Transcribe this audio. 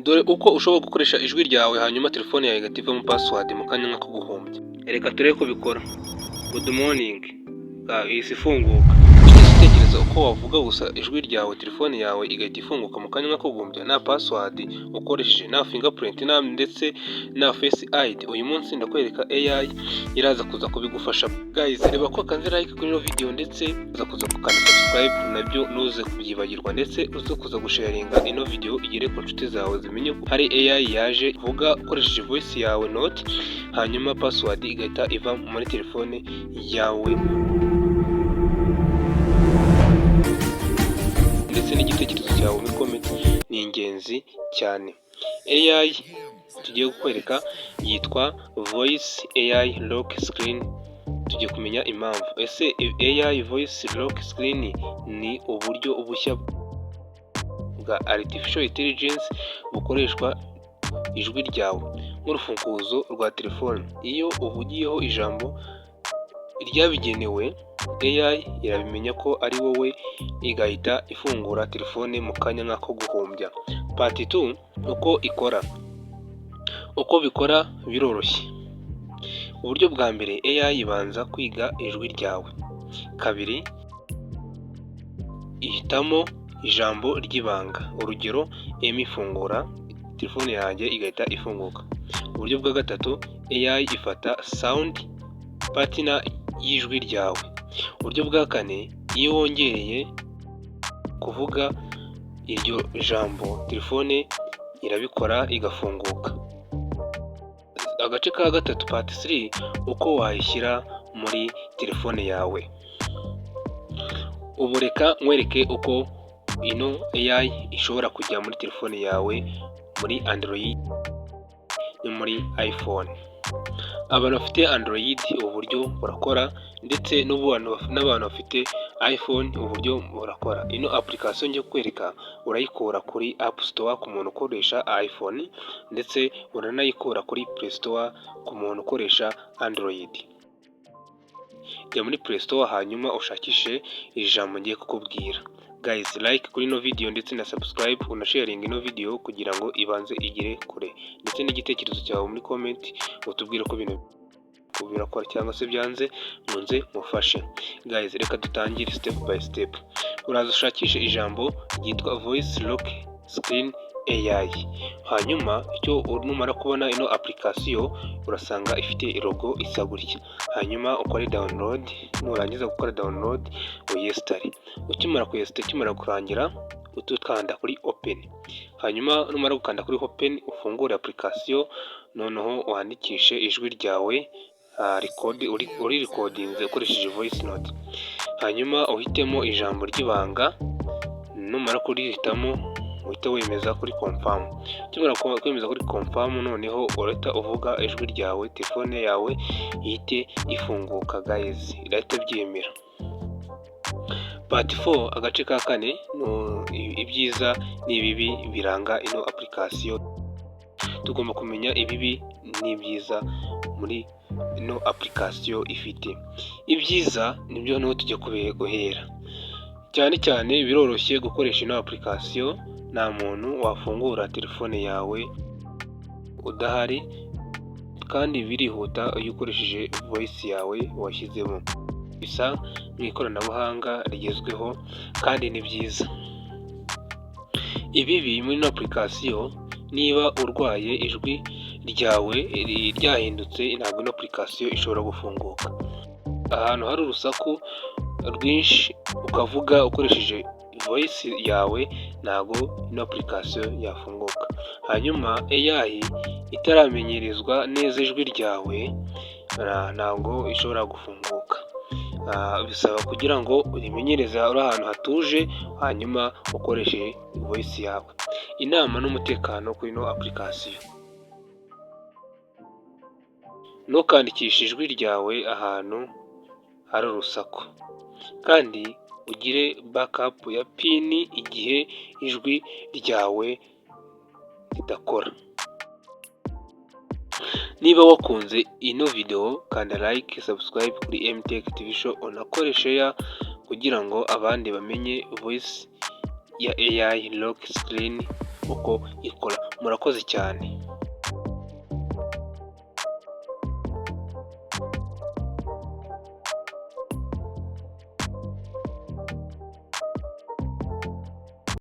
Dore uko ushobora gukoresha ijwi ryawe, hanyuma telefone yawe igahita ivamo password mu kanya nk'ako guhumbya. Reka turebe ko bikora. "Good morning", ihise ifunguka. Wigeze utekereza uko wavuga gusa ijwi ryawe, telefone yawe igahita ifunguka mu kanya nk'ako guhumbya, nta password ukoresheje, nta fingerprint, nta ndetse na Face ID? Uyu munsi ndakwereka AI iraza kuza kubigufasha. Guys, reba ko wakanze like kuri ino video, ndetse uza kuza gukanda subscribe, nabyo ntuze kubyibagirwa, ndetse uze kuza gusharinga ino video igere ku nshuti zawe, zimenye ko hari AI yaje vuga ukoresheje voice yawe note, hanyuma password igahita iva muri telefone yawe. Ndetse n'igitekerezo cyawe muri comment ni ingenzi cyane. AI tugiye kukwereka yitwa Voice AI Lock Screen. Tugiye kumenya impamvu. Ese AI Voice Lock Screen ni uburyo bushya bwa artificial intelligence bukoreshwa ijwi ryawe nk'urufunguzo rwa telefone? Iyo uvugiyeho ijambo ryabigenewe, AI irabimenya ko ari wowe, igahita ifungura telefone mu kanya nk'ako guhumbya. Part 2: uko ikora. Uko bikora biroroshye. Uburyo bwa mbere, AI ibanza kwiga ijwi ryawe. Kabiri, ihitamo ijambo ry'ibanga, urugero "Emi fungura telefone yanjye", igahita ifunguka. Uburyo bwa gatatu, AI ifata sound pattern y'ijwi ryawe. Uburyo bwa kane, iyo wongereye kuvuga iryo jambo, telefone irabikora igafunguka. Agace ka gatatu, part 3: uko wayishyira muri telefone yawe. Ubu reka nkwereke uko ino AI ishobora kujya muri telefone yawe, muri Android no muri iPhone. Abantu bafite Android ubu buryo burakora, ndetse n'abantu bafite iPhone ubu buryo burakora. Ino application ngiye kukwereka urayikura kuri App Store ku muntu ukoresha iPhone, ndetse uranayikura kuri Play Store ku muntu ukoresha Android. Jya muri Play Store, hanyuma ushakishe iri jambo ngiye kukubwira. Guys, like kuri ino video ndetse na subscribe, unasharinga ino video kugira ngo ibanze igere kure, ndetse n'igitekerezo cyawe muri comment, utubwire ko ibintu birakora cyangwa se byanze, nkunze mufashe. Guys, reka dutangire step by step. Uraza ushakishe ijambo ryitwa Voice Lock Screen AI, hanyuma icyo numara kubona ino application, urasanga ifite logo isa gutya, hanyuma ukore download. Nurangiza gukora download, uyinstalle. Ukimara kuyinstalla, ikimara kurangira, uhite ukanda kuri open. Hanyuma numara gukanda kuri open, ufungure application, noneho wandikishe ijwi ryawe record uri recordinze ukoresheje voice note, hanyuma uhitemo ijambo ry'ibanga. Numara kurihitamo, uhite wemeza kuri confirm. Ukimara kwemeza kuri confirm, noneho urahita uvuga ijwi ryawe, telefone yawe ihite ifunguka. Guys, irahita byemera. Part 4, agace ka kane: ibyiza n'ibibi biranga ino application. Tugomba kumenya ibibi n'ibyiza muri ino application ifite. Ibyiza nibyo niho tujya guhera. Cyane cyane biroroshye gukoresha ino application, nta muntu wafungura telefone yawe udahari, kandi birihuta iyo ukoresheje voice yawe washyizemo. Bisa nk'ikoranabuhanga rigezweho kandi ni byiza. Ibibi muri ino application: niba urwaye, ijwi ryawe ryahindutse, ntabwo ino application ishobora gufunguka. Ahantu hari urusaku rwinshi ukavuga ukoresheje voice yawe, ntabwo ino application yafunguka. Hanyuma AI itaramenyerezwa neza ijwi ryawe, ntabwo ishobora gufunguka. Bisaba kugira ngo urimenyereze uri ahantu hatuje, hanyuma ukoreshe voice yawe. Inama n'umutekano kuri ino application: ntukandikishe ijwi ryawe ahantu hari urusaku, kandi ugire backup ya PIN igihe ijwi ryawe ridakora. Niba wakunze ino video, kanda like, subscribe kuri MTech TV Show, unakore share kugira ngo abandi bamenye voice ya AI lock screen. uko ikora. Murakoze cyane.